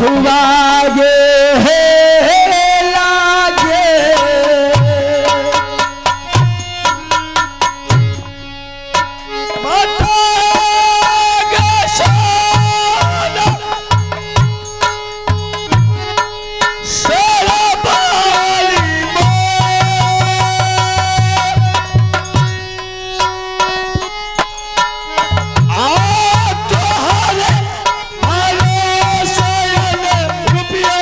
महुआ गे लागे। आ तोहरे भरोसे रुपया।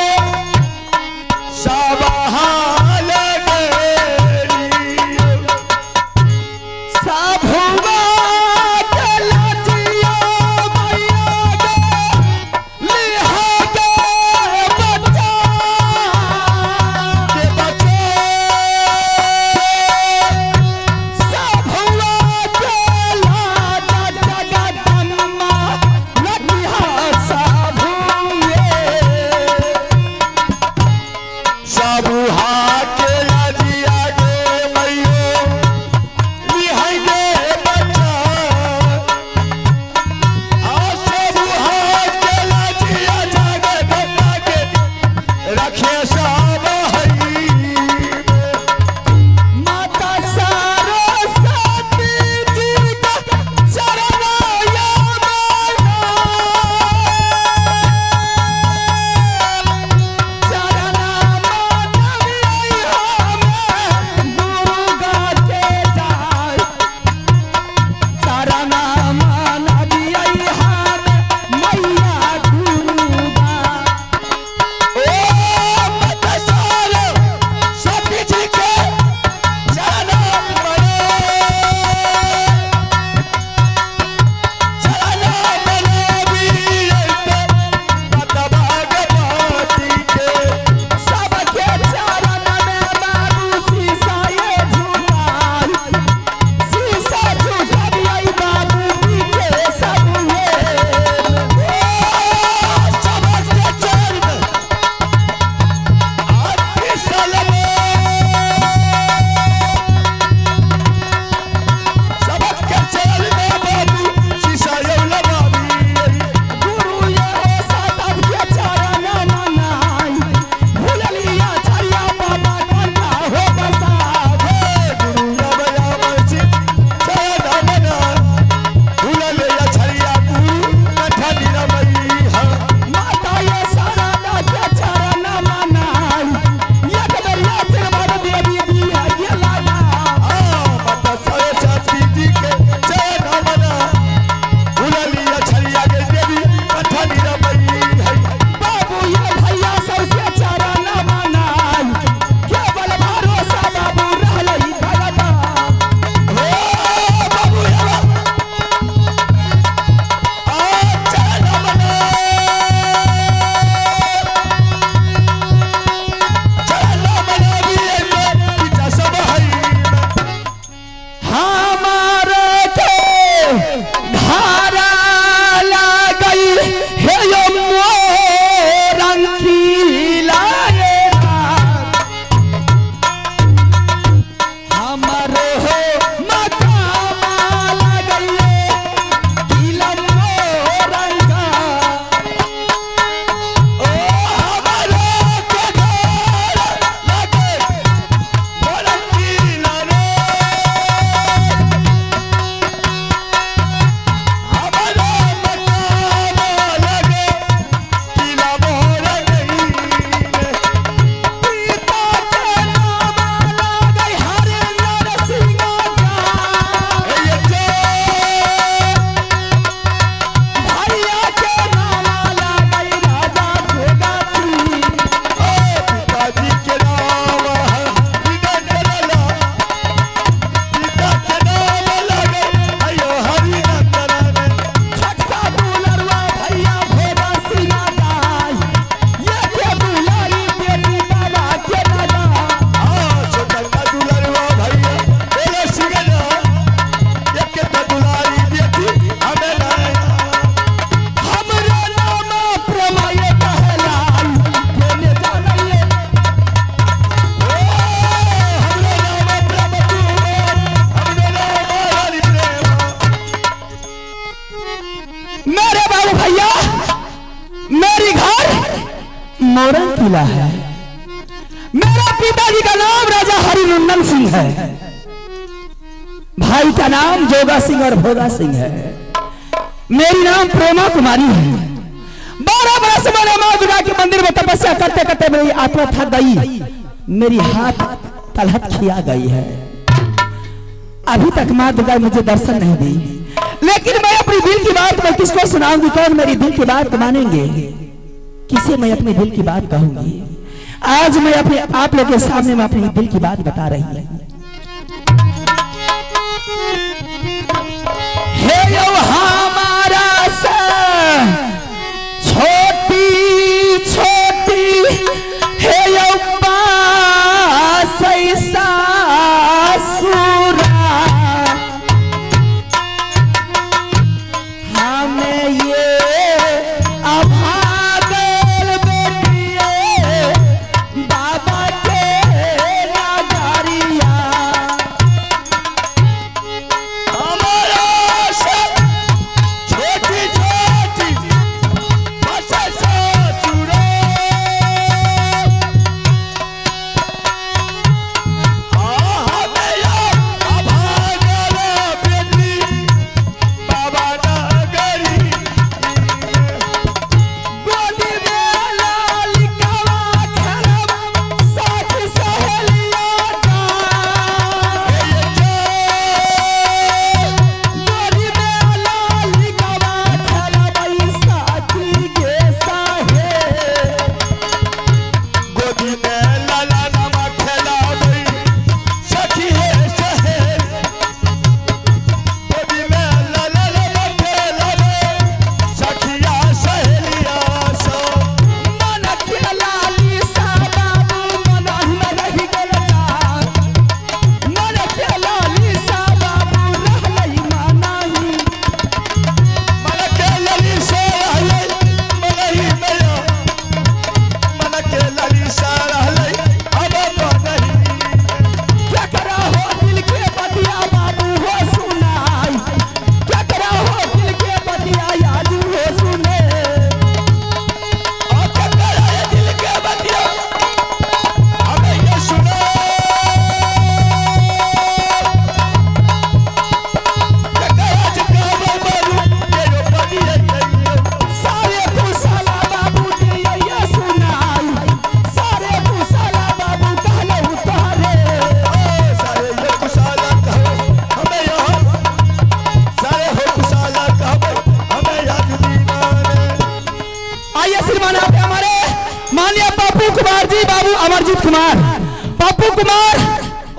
मोरंग किला है। मेरा पिताजी का नाम राजा हरिनंदन सिंह है, भाई का नाम जोगा सिंह और भोगा सिंह है, मेरी नाम प्रेमा कुमारी है। 12 बरस मैंने मां दुर्गा के मंदिर में तपस्या करते करते मेरी आत्मा थक गई, मेरी हाथ तलहट खिया गई है। अभी तक मां दुर्गा मुझे दर्शन नहीं दी, लेकिन मैं अपनी दिल की बात मैं किसको सुनाऊंगी? कौन मेरी दिल की बात मानेंगे? किसे मैं अपने दिल की बात कहूंगी? आज मैं अपने आप लोग के सामने मैं अपनी दिल की बात बता रही हूं। हे यो हमारा सा छोटी छोटी, हे यो पास सासुरा, हमें ये अभागल बेटिए बाबा के नगरिया। हमारा से छोटी छोटी बस ससुरा, हमें ये अभागल बेटी बाबा नगरी। गोदी में लाल कवा खेलब साथी सहेलिया का, गोदी में लाल कवा खेलब साथी के साहे, गोदी में लाला नमा खेलाबै सखी हे सहेली, गोदी में लाला नमा खेलाबै सखिया सहेलिया सब। मन के लाली सा बाबू मनहि में रहि गेल जान, मन के लाली सा बाबू रहलै मानाही, मन के लली से रहलै मनहि में, मन के लली से रहलै अब मनहि। केकरा हो दिल के बतिया बाबू हो सुनाई, केकरा हो दिल के बतिया आज हो सुने, अब केकरा ये दिल के बतिया हमें ये सुनो, केकरा जगाबै बाबू तेरो बतिया कहियो। सारे कुशला बाबू दिया ये सुनाई, सारे कुशला बाबू कहलहु तोहरे, सारे ये कुशाला कहो हमें यहाँ, सारे हो कुशाला कहो हमें याद दीवाने। आइए श्रीमान आप हमारे माननीय पप्पू कुमार जी, बाबू अमरजीत कुमार, पप्पू कुमार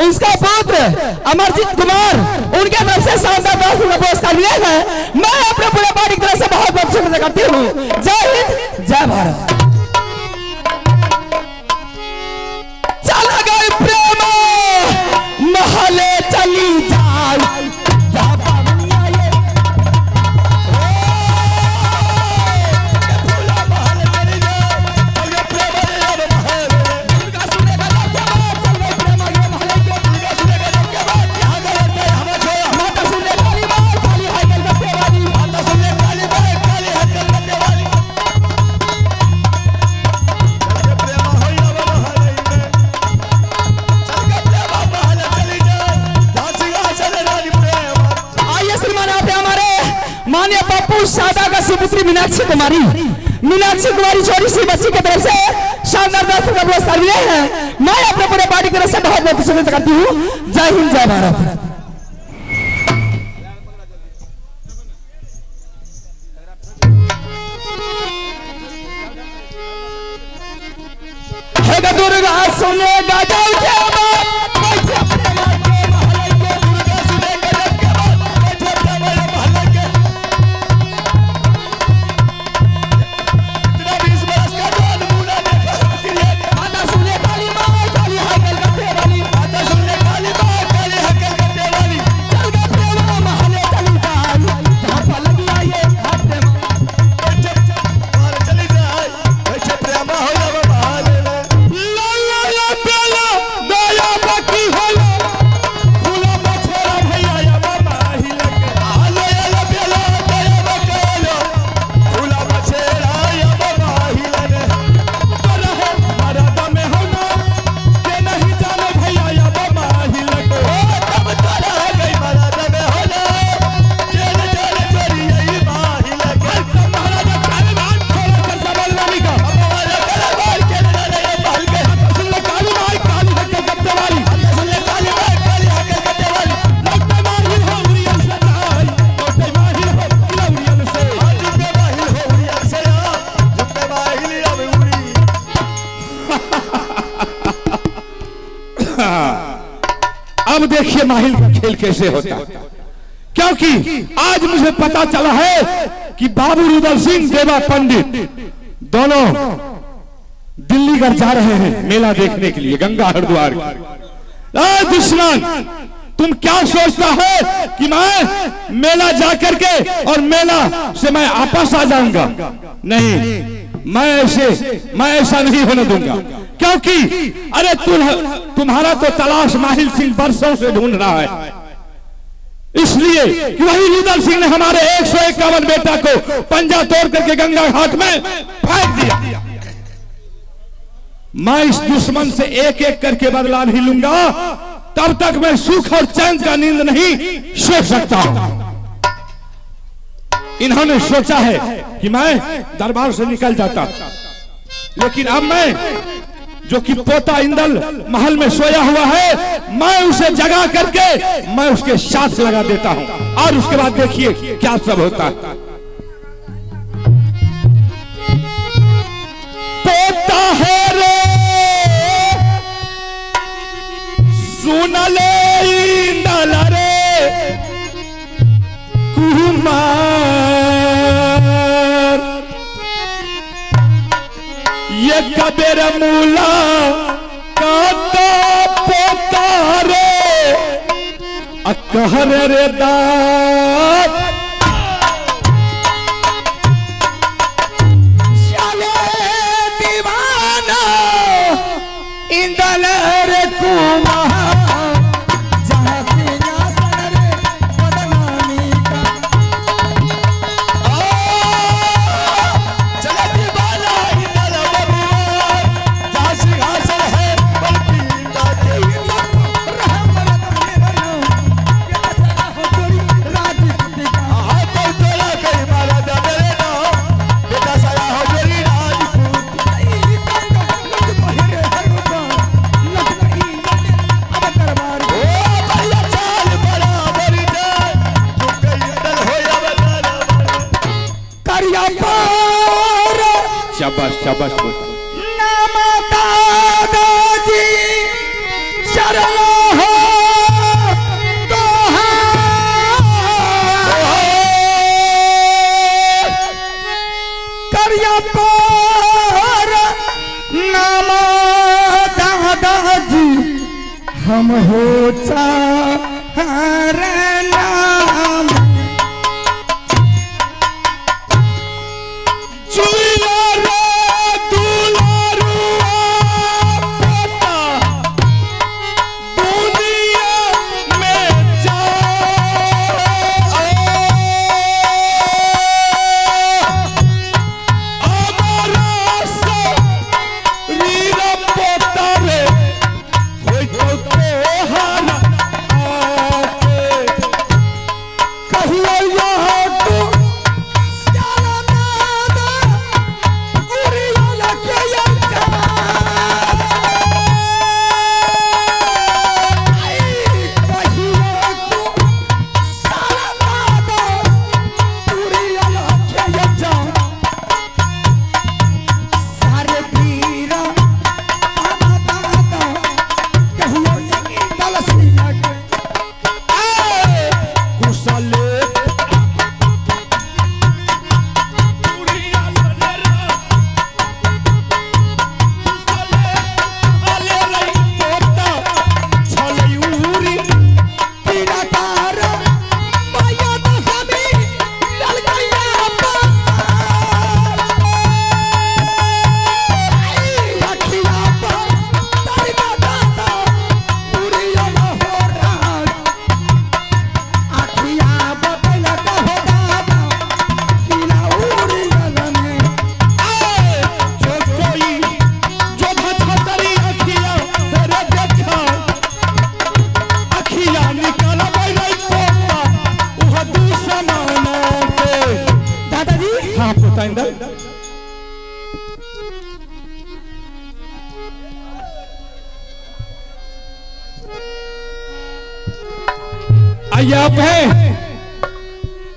उसका पुत्र अमरजीत कुमार, उनके तरफ से शानदार 10 रुपए पुरस्कार मिले हैं। मैं अपने पूरे पार्टी की तरफ से बहुत बहुत शुक्रिया करती हूँ। जय हिंद, जय भारत। चला गए प्रेम महले चली जाए, जा बाबनिया ये फूला महल चली जाए और ये प्रेम अब महल। दुर्गा सुनेगा जब के बाद चल गई प्रेम ये महले के, दुर्गा सुनेगा जब के बाद यहाँ गए थे हमें छोड़ा। माता सुनने काली मार काली है कलकत्ते वाली, माता सुनने काली बाई काली है कलकत्ते वाली। चल के प्रेम हो अब महल में, चल के प्रेम महल चली जाए जहाँ सिंहासन रानी प्रेम। आइए श्रीमान आप हमारे माननीय पप्पू सादा का सुपुत्री मीनाक्षी कुमारी, मीनाक्षी कुमारी छोटी सी बच्ची की तरफ से शानदार 10 रुपए पुरस्कार मिले हैं। मैं अपने पूरे पार्टी की तरफ से बहुत बहुत स्वागत करती हूँ। जय हिंद, जय भारत। हे ग दुर्गा सुनेगा जब के बाद बैठे प्रेमा के महल के, दुर्गा सुनेगा जब के बाद बैठे प्रेम महल के। इतना 20 बरस का जवान बूढ़ा देखा होती है। माता सुने काली माँ काली है कलकत्ते वाली, माता सुनने काली बाई काली है कलकत्ते वाली। चल गए प्रेमा महले चली जाए, जहाँ पलंग आइए हाथ प्रेमा। बैठे महल चली जाए बैठे प्रेम हो अब महल में। ला ला ला प्याला दया। अब देखिए माहिल का खेल कैसे होता है, क्योंकि आज मुझे पता चला है कि बाबू रुदल सिंह देवा पंडित दोनों दिल्लीगढ़ जा रहे हैं मेला देखने के लिए, गंगा हरिद्वार। दुश्मन, तुम क्या सोचता है कि मैं मेला जा करके और मेला से मैं वापस आ जाऊंगा? नहीं, मैं ऐसा नहीं होने दूंगा, क्योंकि अरे तुम्हारा तो तलाश माहिल सिंह बरसों से ढूंढ रहा है, इसलिए कि वही रुदल सिंह ने हमारे 151 बेटा को पंजा तोड़ करके गंगा घाट में फेंक दिया। मैं इस दुश्मन से एक एक करके बदला नहीं लूंगा, तब तक मैं सुख और चैन का नींद नहीं सो सकता हूं। इन्होंने सोचा है कि मैं दरबार से निकल जाता, लेकिन अब मैं जो कि पोता इंदल महल में सोया हुआ है, मैं उसे जगा करके मैं उसके साथ लगा देता हूं, और उसके बाद देखिए क्या सब होता है। पोता है रे सुन ले इंदल रे कुमार, ये कबीर मूला काता पोता रे अकहर रे दात। चले दीवाना इंदल रे कुमार, जहाँ सिंहासन रे बदनामी का। चले दीवाना इंदल बबुआ, जहाँ सिंहासन है बलपीता के। हाथ तोड़ा कई मारा दा मेरे नाम, बेटा साया हो मेरी राजपूत। ओ बढ़िया चाल बराबर दे, चुप इंदल हो या बदनाम। करिया पार शाबाश शाबाश बेटा। नाम दादाजी शरण हो तोहार। करिया पार नाम दादाजी हम हो चार नाम। चुइया रे दुलारुआ पोता दुनिया में जा, हमारा शरीर पोता रे होई तो तोहारा आके। कहियो यहाँ तू श्याला दादा उड़िया लगे कहियो तू श्याला दादा उड़िया लगे जा। सारे पीरा दादा दादा कहियो इंदल सिंह के। कुशले पीरा तारा माया दशमी ललकैया पार। आई अखिया पर तारिका दादा उड़िया हो रात। अखिया बदल कहो दादा किला उड़िया में। दादाजी हाँ पोता इंदल, आइए आप हैं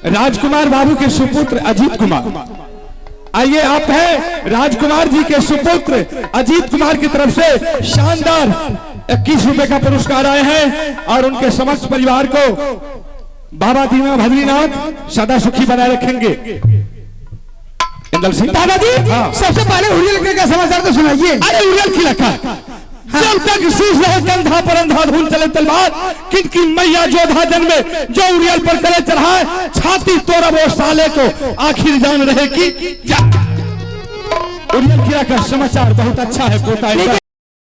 राजकुमार बाबू के सुपुत्र अजीत कुमार। आइए आप हैं राजकुमार जी के सुपुत्र अजीत कुमार की तरफ से शानदार 21 रुपए का पुरस्कार आए हैं और उनके समस्त परिवार को बाबा दीना भद्रीनाथ सदा सुखी बनाए रखेंगे। इंदल सिंह दादाजी, हाँ। सबसे पहले उड़ियल का समाचार तो सुनाइए। अरे उड़ियल की लखा, जब तक शीश रहे कंधा पर अंधाधुन चले तलवार, किनकी मैया जोधा जन्मे जो उड़ियल पर करे चढ़ाए, छाती तोड़ा वो साले को आखिर जान रहे की जा। उड़ियल किला का समाचार बहुत अच्छा है पोता। लेकिन